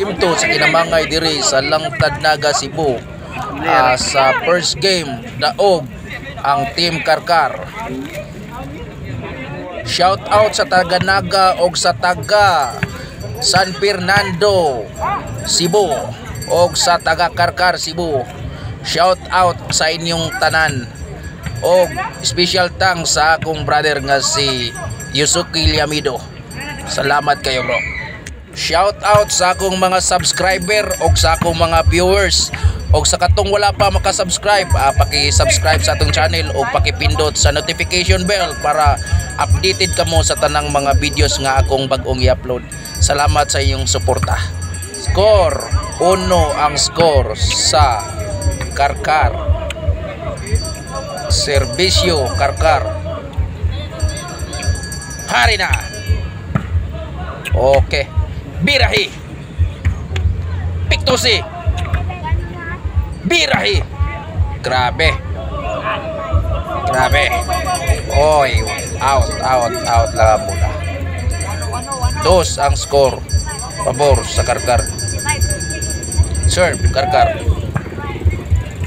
Game 2 sa kinamangay diri sa Langtad Naga, Cebu. Sa first game, daog ang Team Karkar. Shout out sa taga Naga og sa taga San Fernando, Cebu og sa taga Karkar, Cebu. Shout out sa inyong tanan. Og special thanks sa akong brother nga si Yusuki Liamido. Salamat kayo, bro. Shout out sa akong mga subscriber og sa akong mga viewers. Og sa katong wala pa makasubscribe, paki-subscribe sa atong channel o paki-pindot sa notification bell para updated kamo sa tanang mga videos nga akong bag-ong i-upload. Salamat sa inyong suporta. Score, 1 ang score sa Karkar. Serbisyo, Karkar. Hari na. Okay. Birahi. Piktusi. Birahi. Grabe. Grabe. Oy, out, out, out lang ang bola. 2 ang score. Pabor sa Karkar. Serve, Karkar.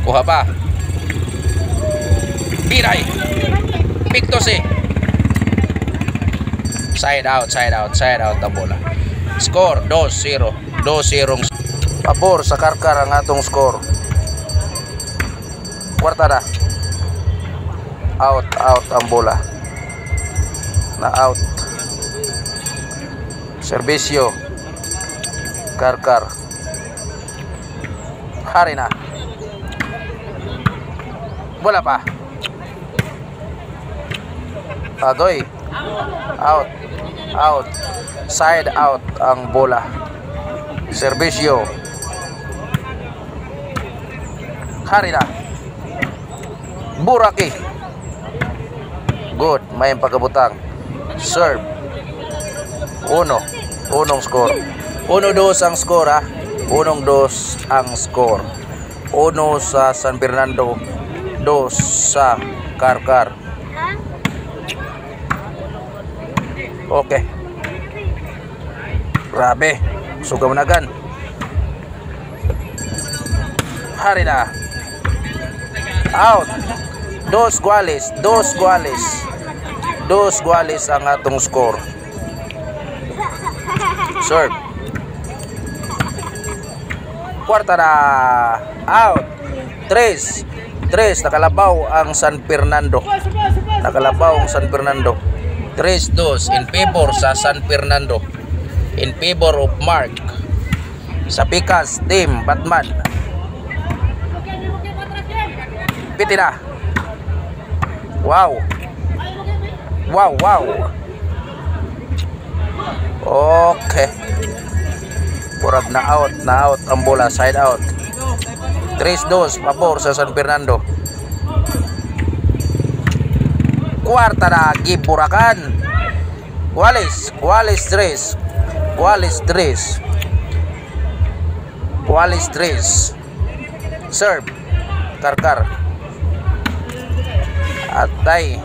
Kuha pa. Birahi. Piktusi. Side out, side out, side out ang bola. Score 2-0. 2-0. Pabor sa Karkar ang atong score. Kwarta na. Out, out ang bola. Na out. Serbisyo. Karkar. Hari na. Bola pa. Agoy. Out. Out. Side out ang bola. Serbisyo. Hari na. Buraki. Good. May pagkabutang. Serve. 1. Unong score. 1-2 ang score, ha. 1-2 ang score. 1 sa San Fernando. 2 sa Karkar. Okay. Grabe. Sugamanagan. Hari na. Out. Dos guales. Dos guales. Dos guales ang atong score. Serve. Kwarta na. Out. Tres. Tres. Nakalabaw ang San Fernando. Nakalabaw ang San Fernando. 3-2 in favor sa San Fernando. In favor of Mark. Sa Pikas Team Batman. Piti na. Wow. Wow. Okay. Murag na out ang bola, side out. 3-2 pabor sa San Fernando. Kwarta na, giburakan. Walis, Walis 3. Walis 3. Walis 3. Serve. Karkar. Atay.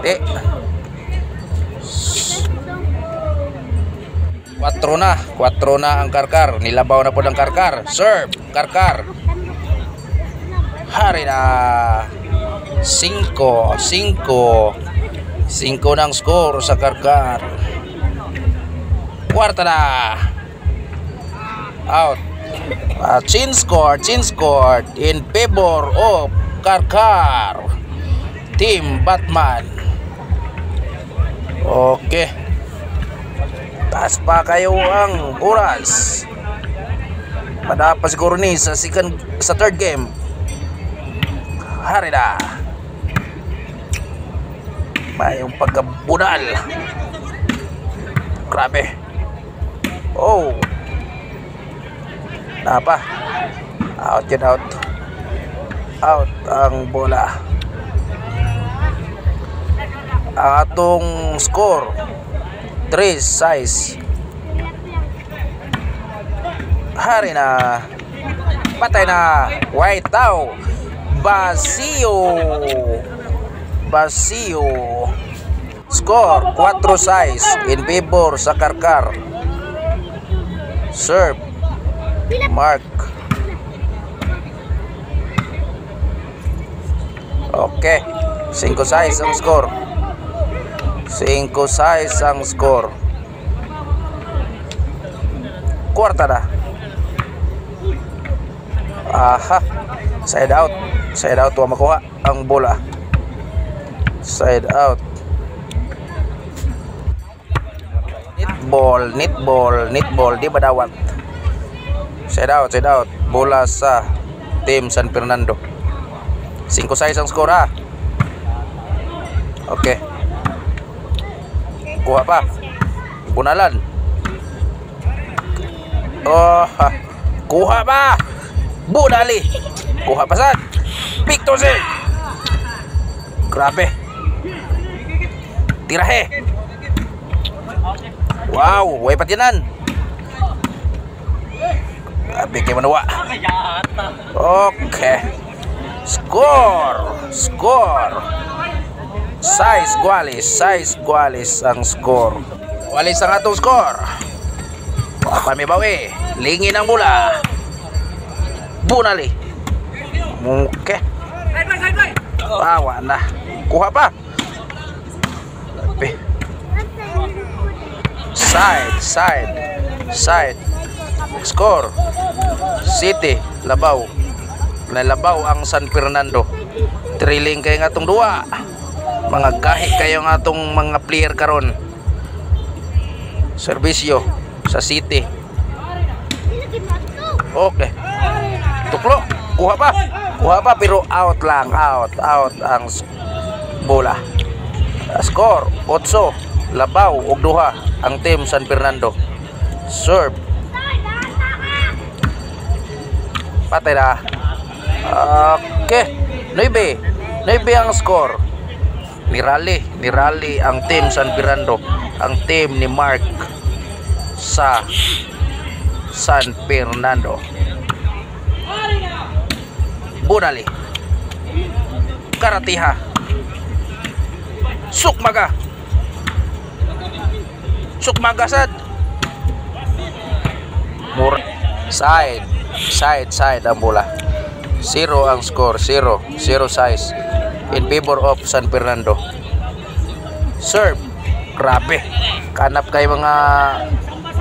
Di. 4 na. 4 na ang Karkar. Nilabaw na po ng Karkar. Serve. Karkar. Hari na. 5. 5. 5 ng score sa Karkar. Kwarta na. Out. Chin score. Chin score in favor of Karkar. Team Batman. Okay. Taas pa kayo ang oras. Padapa siguro ni sa second, sa third game. Hari na. Mayong pagkabunal. Grabe. Oh. Napa. Out yun, out. Out ang bola. Ang atong score 3 size. Hari na. Patay na. White tao. Basio. Basio. Score 4 size in favor sa Karkar. Serve. Mark. Okay. 5-6 ang score. 5-6 ang score. Kwarta na. Aha. Side out. Side out. Wa makuha ang bola. Side out. Net ball, net ball, net ball. Di ba dawat? Side out, side out. Bola sa Team San Fernando. 5-6 ang score, ha. Okay. Kuha pa. Bunalan. Oh, ha. Kuha pa. Bunali. Kuha pa sad. Victor C. Grabe. Tirahe. Wow, way patinan. Grabe kay manuwa. Okay. Score! Score! Sais goles, 6 goles ang score. Walis ang atong score. Wa pa may bawi. Lingin ang bola. Bunali. Okay. Tawa na. Kuha pa. Grabe. Side, side, side. Score. City, labaw. Nalabaw ang San Fernando. Thrilling kay nga atong duwa. Mga gahi kayo nga atong mga player karon. Serbisyo sa City. Okay. Tuklo. Kuha pa. Kuha pa pero out lang. Out. Out ang bola. Score 8. Labaw og duha ang Team San Fernando. Serve. Patay na. Okay. 9. 9 ang score. Nirally. Nirally ang Team San Fernando. Ang team ni Mark sa San Fernando. Bunali. Karatiha. Sukmaga. Sukmaga sad. Mur side. Side, side ang bola. 0 ang score. 0. 0 size. In favor of San Fernando. Serve. Grabe. Kanap kay mga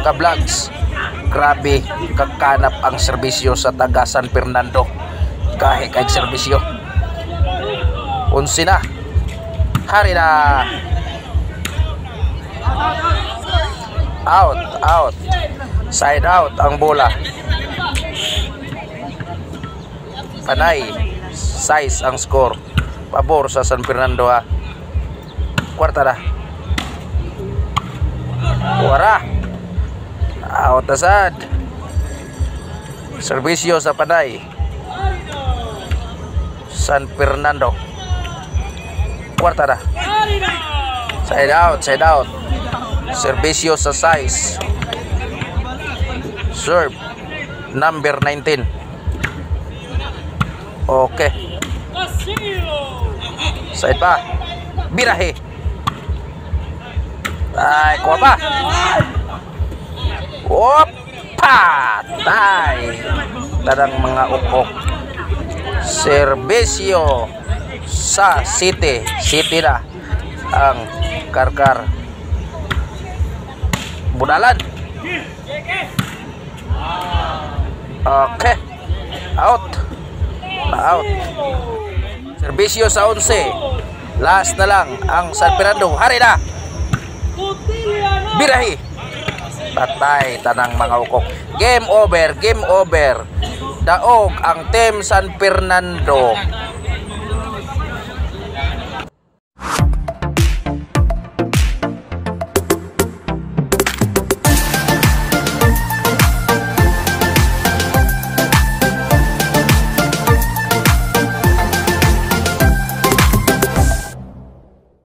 ka-vlogs. Grabe. Kakanap ang serbisyo sa taga San Fernando. Kahit kay serbisyo. 11 na. Hari na. Out, out. Side out ang bola. Panay. Size ang score. Pabor sa San Fernando, ha. Kwarta na. Wara. Out na sad. Serbisyo sa Panay. San Fernando. Kwarta na. Side out, side out. Serbisyo sa size. Serve. Number 19. Okay. Side pa. Birahe. Ay, kuha pa. Opa! Tay. Tanang mga ukok. Serbisyo sa City. City na ang Karkar. Bunalan. Okay. Out. Na out. Serbisyo sa 11. Last na lang ang San Fernando. Hari na. Birahi. Patay tanang mga ukok. Game over, game over. Daog ang Team San Fernando.